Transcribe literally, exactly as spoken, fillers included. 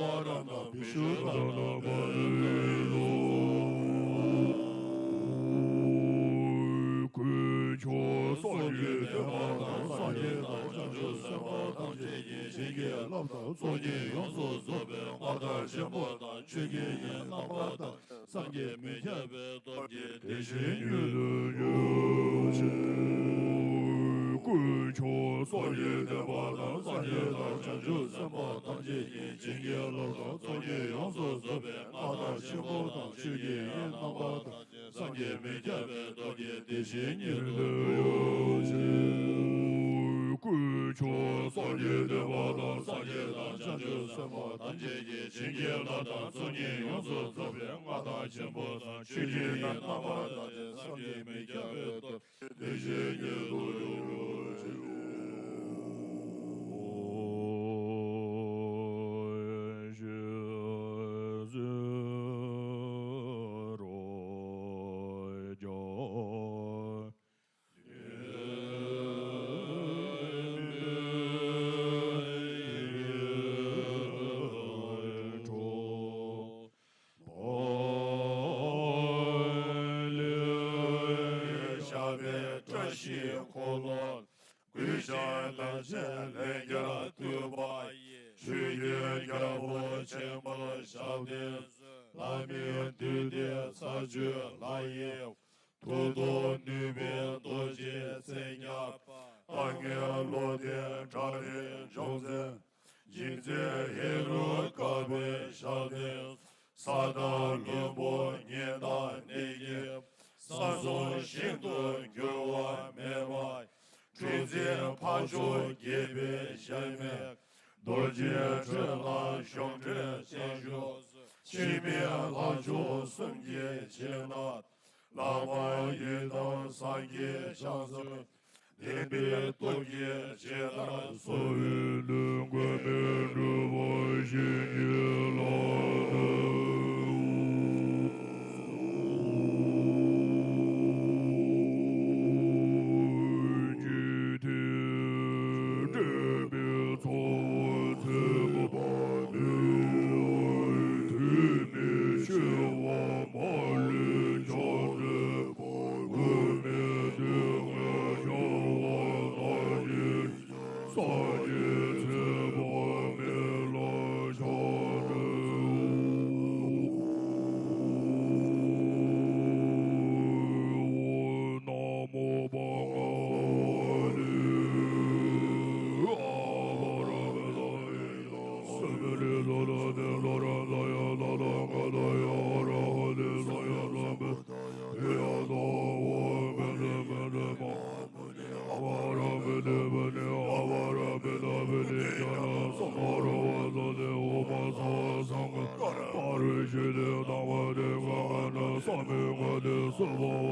བ་རྣམས་དང་བི་ཤྭ་དང་ནཱ་རོ་པ་དང་། དཀོན་མཆོག་སངས་རྒྱས་བསྟན་པ་དང་། སངས་རྒྱས་དང་བྱང་ཆུབ་སེམས་དཔའ་ཐམས་ཅད་ཀྱི་བྱིན་གྱིས་བརླབས་དང་ཚོགས་གཉིས་ཡོངས་སུ་རྫོགས་པའི་མངའ་བདག་ཆེན་པོ་དང་། ཆོས་ཀྱི་དབྱིངས་རྣམ་པར་དག་བསམ་གྱིས་མི་ཁྱབ་པའི་སྟོབས་ཀྱིས་དེ་བཞིན་ཉིད་དུ་བཞུགས་ཤིང་། དཀོན་མཆོག་སངས་རྒྱས་བསྟན་པ་དང་། སངས་རྒྱས་དང་བྱང་ཆུབ་སེམས་དཔའ་ཐམས་ཅད་ཀྱི་བྱིན་གྱིས་བརླབས་དང་ཚོགས་གཉིས་ཡོངས་སུ་རྫོགས་པའི་མངའ་བདག་ཆེན་པོ་དང་། ཆོས་ཀྱི་དབྱིངས་རྣམ་པར་དག་བསམ་གྱིས་མི་ཁྱབ་པའི་སྟོབས་ཀྱིས་དེ་བཞིན་ཉིད་དུ་བཞུགས་ཤིང་། དཀོན་མཆོག་སངས་རྒྱས་བསྟན་པ་དང་། སངས་རྒྱས་དང་བྱང་ཆུབ་སེམས་དཔའ་ཐམས་ཅད་ཀྱི་བྱིན་གྱིས་བརླབས་དང་ཚོགས་གཉིས་ཡོངས་སུ་རྫོགས་པའི་མངའ་བདག་ཆེན་པོ་དང་། ཆོས་ཀྱི་དབྱིངས་རྣམ་པར་དག་ཅིང་བསམ་གྱིས་མི་ཁྱབ་པའི་སྟོབས་ཀྱིས་དེ་བཞིན་ཉིད་དུ་བཞུགས་ཤིང་། ཞབས་པད་བཀྲ་ཤིས་འཁོར་ལོ། ཀུན་ཤེས་རྡོ་རྗེ་ལས་རྒྱལ་བསྟོད་པ་ཡི། ཆོས་ཀྱི་རྒྱལ་པོ་ཆེན་པོ་ཞབས་བརྟན་གསོལ། ལྷ་མིའི་འདུས་སྡེ་ཚར་གཅོད་ལྷ་ཡི། མཐུ་སྟོབས་ནུས་པའི་རྡོ་རྗེ་རྩེ་ལྔ་པ། ལྟ་ངན་བློ་ལྡན་དགྲ་རེ་འཇོམས་མཛད། འཇིགས་མཛད་ཧེ་རུ་ཀ་པའི་ཞབས་བརྟན། ས་དང་ལྷུན་པོ་ཉི་ཟླ་གནས་ཀྱི། ས་གསུམ་ཞིང་དུ་འགྱུར་བ་མེད་པ། འཁྲུལ་འཛིན་འཕགས་མཆོག་བརྒྱད་པའི་ཞབས་མའི། རྡོ་རྗེ་ཁྲོད་ལ་གཞུང་འགྲེལ་བརྟན་བཞུགས་སུ། འཆི་མེད་ལྷ་མཆོག་གསུམ་གྱི་བྱིན་རླབས། བླ་མ་ཡི་དམ་སངས་རྒྱས་ཕྱག་འཚལ། བདེན་པའི་སྟོབས་ཀྱིས་ཇི་ལྟར་གསོལ་བའི་ལུས་འགོད་པའི་སྒྲུབ་པ་བྱིན་གྱིས་བརླབ་ཏུ། འཇིག་རྟེན་འདྲེན་པའི་ཚོགས་འཚོ་བ་མེད། དུས་མིན་འཆི་བ་མ་ལུས་ཕྱག་འཚལ།